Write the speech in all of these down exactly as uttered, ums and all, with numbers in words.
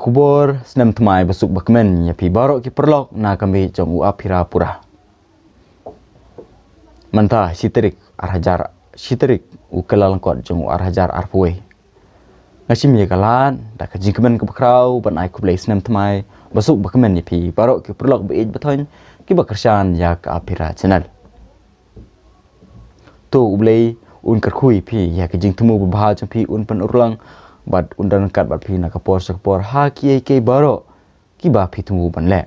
Khubor snem thymmai basuk bakmen ïa phi baroh ki paralok na ka miej jong u Aphira Pura. Mynta shi tarik ar hajar, shi tarik u Kyllalyngkot jong u ar hajar arphew wei. Nga shim ïa ka lad da ka jingkmen kaba khraw ban ai khublei snem thymmai basuk bakmen ïa phi baroh ki paralok ba ïeit ba thoiñ kiba kyrshan ïa ka Aphira Channel. To U Blei un kyrkhu ïa phi ïa ka jingthmu babha jong phi, un pynurlong bad un don ryngkat bad phi na ka por sha ka por ha kiei kiei baroh kiba phi thmu ban leh.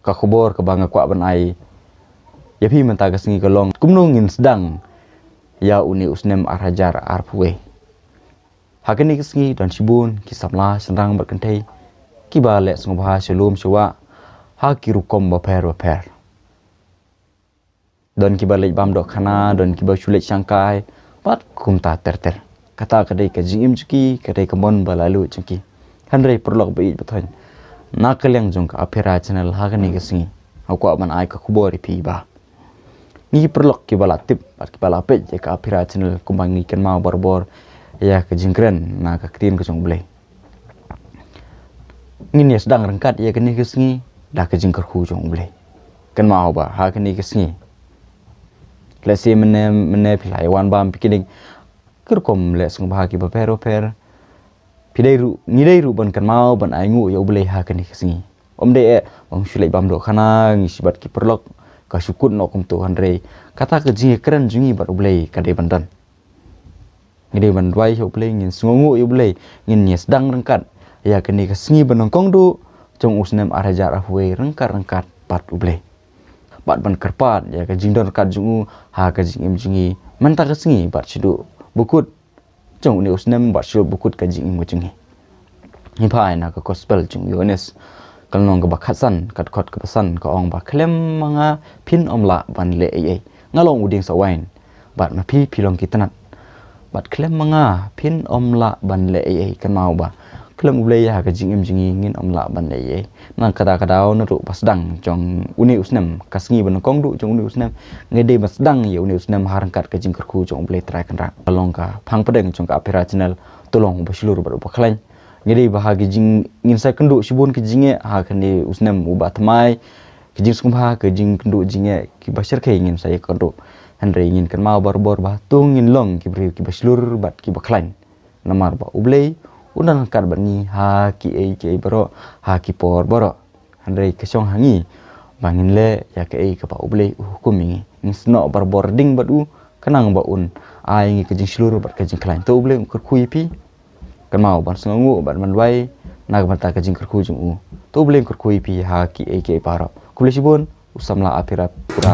Ka khubor kaba nga kwah ban ai ïa phi mynta ka sngi ka long kumno ngin sdang ïa une u snem ar hajar arphew wei. Ha kane ka sngi don shibun ki samla shynrang bad kynthei kiba leh sngewbha sha lum sha wah ha ki rukom bapher bapher. Don kiba leit bam dohkhana, don kiba shu leit shangkai bad kumta ter ter. Kata ka dei ka jingim jong ki, ka dei ka mon ba la luid jong ki. Hynrei paralok ba ïeit ba thoiñ, na ka liang jong ka Aphira Channel ha kane ka sngi nga kwah ban ai ka khubor ïa phi ba ngi paralok kiba la tip bad kiba la peit ïa ka Aphira Channel kumba ngi kynmaw barabor ïa ka jingkren na ka ktien ka jong U Blei. Ngin ïa sdang ryngkat ïa kane ka sngi da ka jingkyrkhu jong U Blei. Kynmaw ba ha kane ka sngi, lehse mynne mynne phi la ïa wan bam picnic, ki rukom leh sngewbha kiba pher bapher. Phi dei ruh, ngi dei ruh ban kynmaw ban ainguh ïa U Blei ha kane ka sngi. Ym dei eh ba ngi shu leit bam dohkhana ngi shi bad ki paralok, ka shu kut noh kumto, hynrei kata ka jingïakren jong ngi bad U Blei ka dei ban don. Ngi dei ban duwai ïa U Blei, ngin sngewnguh ïa U Blei, ngin ïa sdang ryngkat ïa kane ka sngi ba nyngkong duh jong u snem ar hajar arphew wei ryngkat ryngkat bad U Blei. Bad ban kyrpad ïa ka jingdon ryngkat jong u ha ka jingim jong ngi mynta ka sngi bad shaduh ba kut jong une u snem bad shaduh ba kut ka jingim ka jong ngi. Ngi phai na ka gospel jong u Ïoannis, ka lynnong kaba khatsan, ka dkhot kaba san, ka ong ba khlem ma nga phin ym lah ban leh ei ei. Nga long u dieng soh wain, bad ma phi phi long ki tnat. Bad khlem ma nga phin ym lah ban leh ei ei. Kynmaw ba khlem U Blei ha ka jingim jong ngi ngin ym lah ban leh ei ei. Na kata ka daw naduh ba sdang jong une u snem, ka sngi ba nyngkong duh jong une u snem, ngi dei ban sdang ïa une u snem ha ryngkat ka jingkyrkhu jong U Blei Trai Kynrad. Ka long ka phang pdeng jong ka Aphira Channel, to long uba shlur bad uba khlaiñ. Ngi dei ba ha ki jing, ngin sa ïakynduh shibun ki jingeh ha kane u snem uba thymmai. Ki jingsngewbha, ki jingkynduh jingeh kiba shyrkhei ngin sa ïakynduh. Hynrei ngin kynmaw barabor ba to ngin long ki briew kiba shlur bad kiba khlaiñ. Namar ba U Blei un don ryngkat bad ngi ha kiei kiei baroh, ha ki por baroh. Hynrei ka shong ha ngi ba ngin leh ïa kaei kaba U Blei u hukum ïa ngi. Ngin snoh barabor ding bad u, khnang ba un ai ïa ngi ka jingshlur bad ka jingkhlaiñ. To U Blei un kyrkhu ïa phi. Kynmaw ban sngewnguh bad ban duwai na ka bynta ka jingkyrkhu jong u. To U Blei un kyrkhu ïa phi ha kiei kiei baroh. Khublei shibun, u samla Aphira Pura.